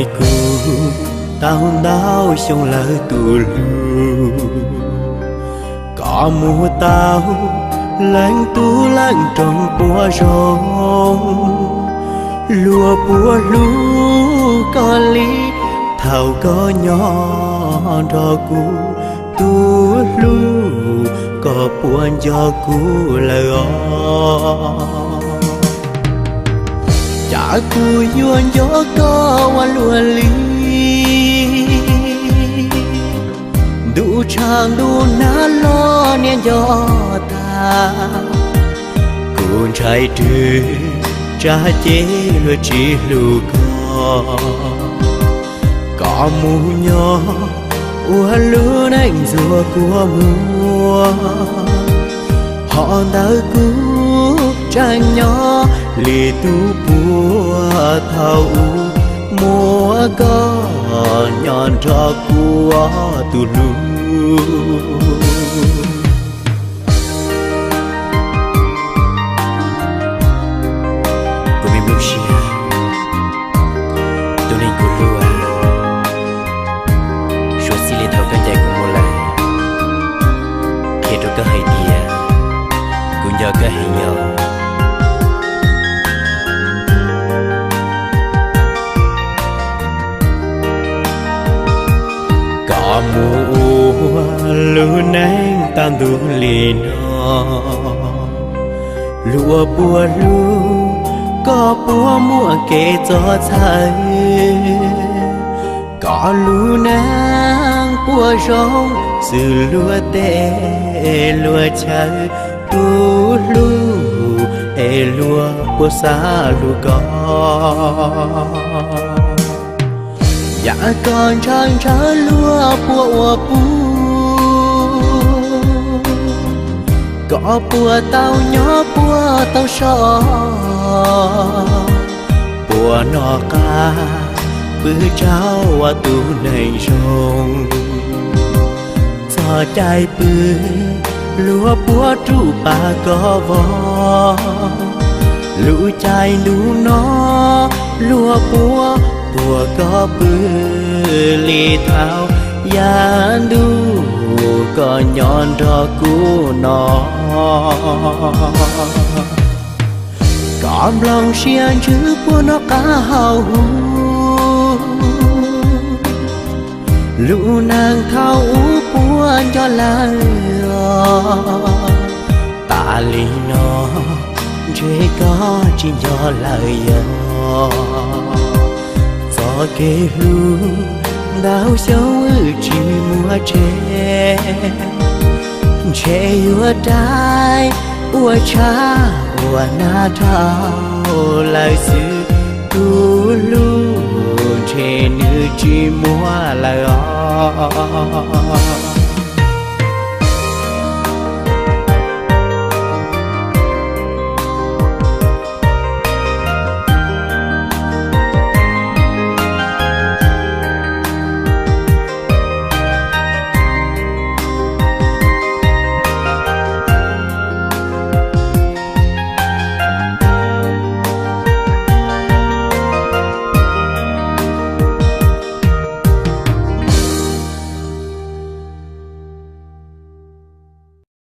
Kuv tau ntau xyoo lawm tus hlub, koj mus tau leej tub leej roog puas zoo, luag puas hlub koj li thaum koj nyob nrog kuv. Tus hlub, koj puas nco kuv lawm os? Cas kuv yuav nco koj ua luaj li, ntuj tshav ntuj nag los niaj nco tag. Kuv ntshai rwg tsam ces luag tsis hlub koj, koj mus nyob ua lub neej ntxuag kua muag. Hov ntawd kuv tseem nyob li tus puag thaum ub, muaj koj nyob nrog kuv tus hlub. Kuv me nplooj siab, tus neeg kuv hlub, suav txij li thaum koj ncaim kuv mus lawm, qhia rau koj hais tias kuv nco koj heev yog. Koj mus ua lub neej tag ntuj li no, luag puas hlub, koj puas muaj kev txawj txhawj. Koj lub neej puas zoo xws luag tej luag chaw, tus hlub es luag puas xav hlub koj. Yam koj ntshaw ntshaw luag puas ua puv, koj puas tau nyob puas tau so, puas noj qab pw tsaug ua tus neeg zoo. Txog caij pw luag puas rub pab koj vog, lub caij ntuj no luag puas tuaj koj pw li thaum yav ntuj koj nyob nrog kuv no. Koj nplooj siab ntsws puas noj qab haus huv, lub neej thaum ub puas nco lawm os? Tas li no ntshe koj tsis nco lawm yog? Txoj kev hlub ntau xyoo wb tsis muaj tseg, ntshe yuav dai ua tshab ua nag dhau lawm xwb. Tus hlub ntshe nws tsis muaj lawm os.